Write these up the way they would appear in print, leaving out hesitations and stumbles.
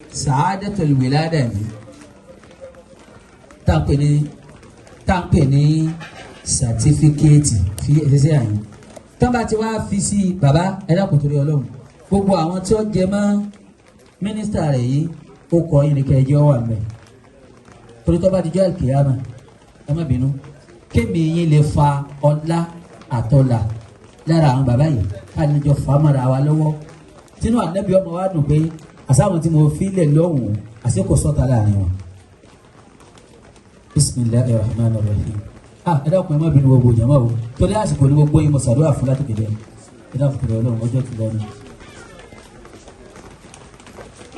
Sa'adatul wilada ni táǹpẹ̀ ní, táǹpẹ̀ ní sàtífíkẹ́ẹ̀tì fi ẹsẹ̀ àyìn tán bá ti wá fi sí. Bàbá, ẹ dákun torí Ọlọ́run, gbogbo àwọn tí ó jẹ mọ́ mínísítà rẹ̀ yìí, ó kọ yín ní kẹjọ wà mẹ́, torí tó bá di jọ́ àlùkìyámà, ẹ má bínú, kémi yín lè fa ọlá àtọlà lára àwọn bàbá yìí, ká ní jọ fà á mọ́ra wa lọ́wọ́, tínú ànábì ọmọ wa dùn pé àsáwọn tí mo fi lẹ̀ lọ́hùn-ún àsìkò sọ́ta láàrin wọn. Bisimilahi Rahman Rahim. Ah, ẹ dákun, ẹ má bínú gbogbo jama o, torí àsìkò ní gbogbo yín mo ṣàdúrà fún láti kéde. Ẹ dákun torí Ọlọ́run, ọjọ́ ti lọ ní.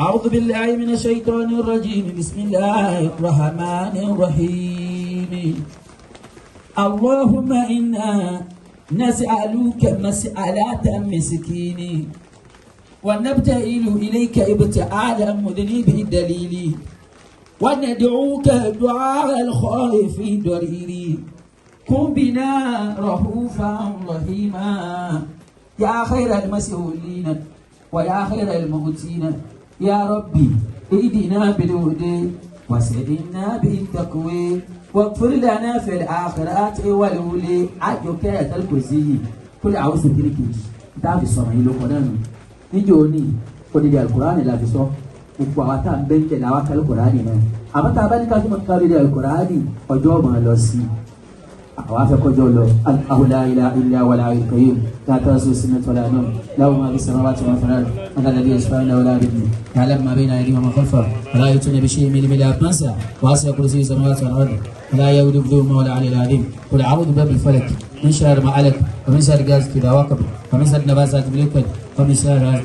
أعوذ بالله من الشيطان الرجيم. بسم الله الرحمن الرحيم. اللهم إنا نسألك مسألة مسكين ونبتهل إليك ابتهال مذنب الدليل وندعوك دعاء الخائف ضرير. كن بنا رؤوفا رحيما يا خير المسؤولين ويا خير المؤتين. يا ربي، اهدنا بالهدى وسددنا بالتقوى واغفر لنا في الآخرة والأولى. Àjọkẹ́ ẹ̀tẹ́lẹ́kọ̀ọ́sí kólé àwọn sòkèrè kejì dáàbì sọ̀rọ̀ yìí ló kọ́ náà nù níjẹ́ òní odidi Alukurani la fi sọ. Gbogbo àwa tá à ń bẹ́ ń tẹ̀lé àwa kálí Kurani náà, àmọ́ tá a bá ní ká tó máa kárí Alukurani, ọjọ́ máa lọ sí i. Àwa afẹ́ kọjọ́ lọ. Allahu la ilaha illa huwal hayyul qayyum, la ta'khudhuhu sinatun wala nawm, lahu ma fis samawati wa ma fil ard, man dhal ladhi yashfa'u indahu illa bi'idhnihi, ya'lamu ma bayna aydihim wa ma khalfahum, wa la yuhituna bi shay'in min ilmihi illa bima sha'a, wasi'a kursiyyuhu samawati wal ard, wa la ya'uduhu hifdhuhuma wa huwal 'aliyyul 'azim. Qul a'udhu bi rabbil falaq, min sharri ma khalaq, wa min sharri ghasiqin idha waqab, wa min sharri naffathati fil 'uqad, wa min sharri.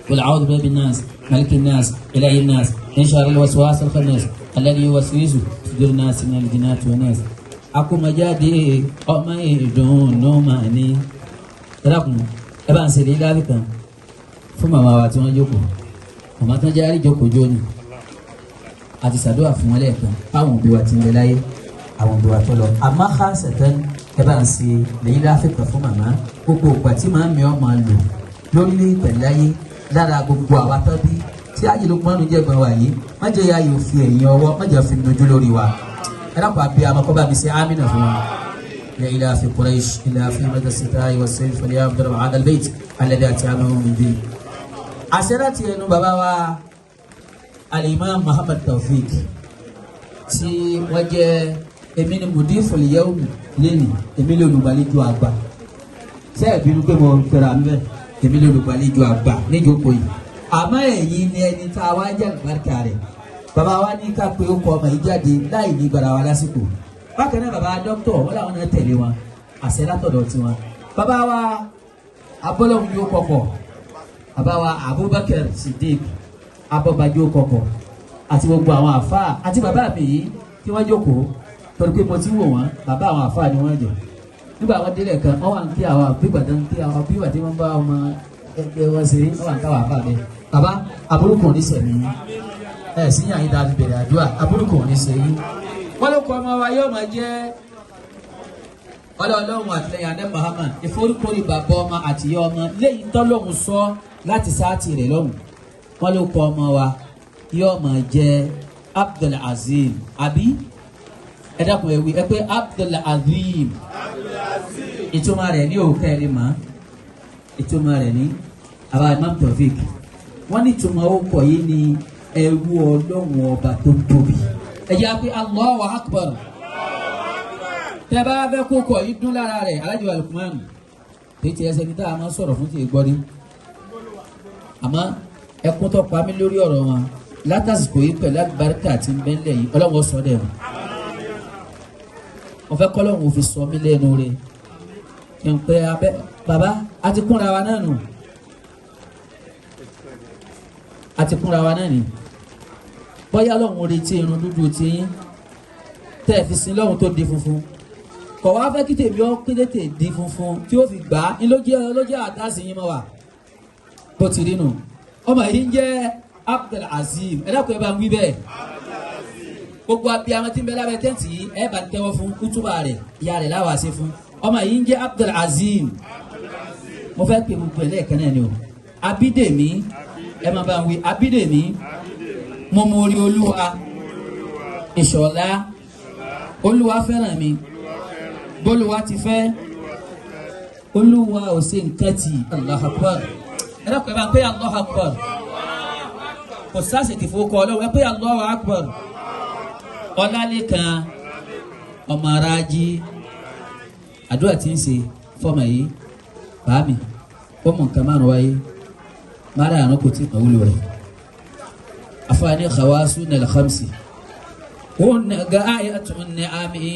قل أعوذ برب الناس، ملك الناس، إله الناس، من شر الوسواس الخناس، الذي يوسوس في صدور الناس، من الجنة والناس. Akómọjáde ọmọ ìdùnnú mà ní. Ẹ dákun, ẹ bá ń ṣe lílá kan fún màmá wa tí wọ́n jókòó, màmá tó ń jẹ́ àríjókòó jóni àti ṣàdúrà fún wọn lẹ́ẹ̀kan, fáwọn òbí wa tí ń bẹ láyé, àwọn òbí wa tó lọ. Àmọ́ ká ṣẹ̀tẹ́, ẹ bá ń ṣe lílá kan fún màmá, gbogbo ìgbà tí màmá mi ọ́ máa lò lórílẹ̀ pẹ̀láyé lára gbogbo àwa tán bí tí ayélujára jẹ́ gbọ́n wa yìí, má jẹ́ ya yóò fi ẹ̀yìn ọwọ́, má jẹ́ fi nojú lórí wa. Ẹ dákun, àbí àmọ́ bá mi ṣe amínà fún wa. لإيلاف قريش إيلافهم رحلة الشتاء والصيف، فليعبدوا رب هذا البيت الذي أطعمهم من جوع. Àṣẹ láti ẹnu bàbá wa Alimam Muhammad Taofik, tí wọ́n jẹ́, èmi ni mudiful yawm lẹ́nu, èmi lè olùgbàlejò àgbà. Ṣé ẹ bínú pé mo fẹ́ra mi bẹ́ẹ̀? Èmi lè olùgbàlejò àgbà níjókòó yìí, àmọ́ ẹ̀yin ni ẹni tá a wá jẹ́ àlùbáríkà rẹ̀. Bàbá wa ní ká pé ó kọ ọmọ yìí jáde láì ní gbàrà wa lásìkò. Bákan náà, bàbá dókítà wọn làwọn náà tẹ̀lé wọn, àṣẹ látọ̀dọ̀ tiwọn. Bàbá wa abọ́lọ́hún yóò kọ̀kọ̀, bàbá wa Abubakar Siddiq abọ́bajó kọ̀kọ̀, àti gbogbo àwọn àfáà àti bàbá mi yìí tí wọ́n jókòó, torí pé mo ti wò wọ́n, bàbá àwọn àfáà ni wọ́n jẹ́. Nígbà wọn délẹ̀ kan, wọ́n wà ń kí àwọn àbígbà tó ń kí àwọn bígbà tí wọ́n bá ọmọ ẹgbẹ́ wọn ṣeré, wọ́n wà ń káwọn àfáà bẹ́ẹ̀. Bàbá, aburúkú ní sẹ̀mí ẹ̀ sí yàn yín dáa fi bẹ̀rẹ̀ àdúrà, aburúkú ní sẹ́yìn. Wọ́n ló kọ́ ọmọ wa yóò máa jẹ́ ọlọ́ọ̀lọ́hún àtìlẹ́yìn adé Muhammad, ìforúkọrí bàbá ọmọ àtìyá ọmọ lẹ́yìn tọ́lọ́hún sọ láti sáàtì rẹ̀ lọ́hùn. Wọ́n ló kọ́ ọmọ wa yóò máa jẹ́ Abdul Azim. Àbí ẹ dákun, ẹ wí, ẹ pé Abdul Azim. Ìtumọ̀ rẹ̀ ní òkè ẹ̀ lè mọ̀ ìtumọ̀ rẹ̀ ní àbá Imam Taofik. Wọ́n ní ìtumọ̀ orúkọ yìí ní ẹrú Ọlọ́run ọba tó tóbi. Ẹ jẹ́ pé Allahu Akbar. Tẹ́ bá fẹ́ kó kọ̀ yìí dún lára rẹ̀, Alájọ Alukuman tètè ẹsẹ̀ ní tá a máa sọ̀rọ̀ fún ti gbọ́ ní. Àmọ́ ẹkún tó pa mí lórí ọ̀rọ̀ wọn látàsìkò yìí, pẹ̀lú àlùbáríkà tí ń bẹ́ńlẹ̀ yìí, Ọlọ́run sọ dẹ̀ mọ́. Mo fẹ́ kọ́lọ́run fi sọ mí lẹ́nu rẹ̀ kí n pẹ́ abẹ́ bàbá a ti kúnra wa náà nù, a ti kúnra wa náà nì. Bóyá Ọlọ́run retí irun dúdú ti yín tẹ́ ẹ fi sin lọ́run tó di funfun, kọ̀ wá fẹ́ kí tèmi ọ́ kéde tè di funfun tí ó fi gbà á ní lójẹ́ àtàsí yín mọ́ wa bó ti rí nù. Ọmọ yìí ń jẹ́ Abdul Azim. Ẹ dákun, ẹ bá ń wí bẹ́ẹ̀. Gbogbo abiyamọ tí ń bẹ lábẹ́ tẹ́ǹtì yìí, ẹ bá ń tẹ́wọ́ fún kútúbà rẹ̀, ìyá rẹ̀ láwàá ṣe fún ọmọ yìí ń jẹ́ Abdul Azim. Mo fẹ́ pè gbogbo ẹ̀ lẹ́ẹ̀kan náà ni o. Abídèmí, ẹ máa bá ń wí Abídèmí. Mo mọ orí Olúwa. Ìṣọ̀lá, Olúwa fẹ́ràn mi bólúwa ti fẹ́. Olúwa ò ṣe nǹkan tì. Allahu Akbar. Ẹ dọ́kọ̀, ẹ bá ń pè Allahu Akbar. Kò sáàsì tì fowó kọ ọlọ́wọ́. Ẹ pé Allahu Akbar. Ọlálẹ́kan ọmọ arájí, àdúrà tí ń ṣe fọmọ yìí, bàámi, fọmọ nǹkan márùn wáyé, márùn kò tí ì wúlò rẹ̀. Afaani khawasu nal khamsi hunna gaayatun ni'ami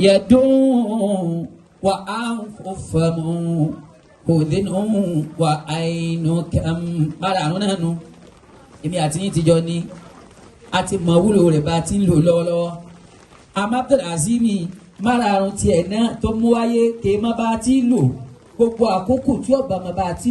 yadun wa anfufamu hudinu wa ainu kam. Márùn náà nu èmi àti yín ti jọ ní a ti mọ wúlò rẹ̀ bá a ti ń lò lọ́wọ́lọ́wọ́. Àmọ́ Abdulazimi, márààrún tiẹ̀ náà tó mú wáyé kì í má bá a ti lò gbogbo àkókò tí ọba má bá a ti.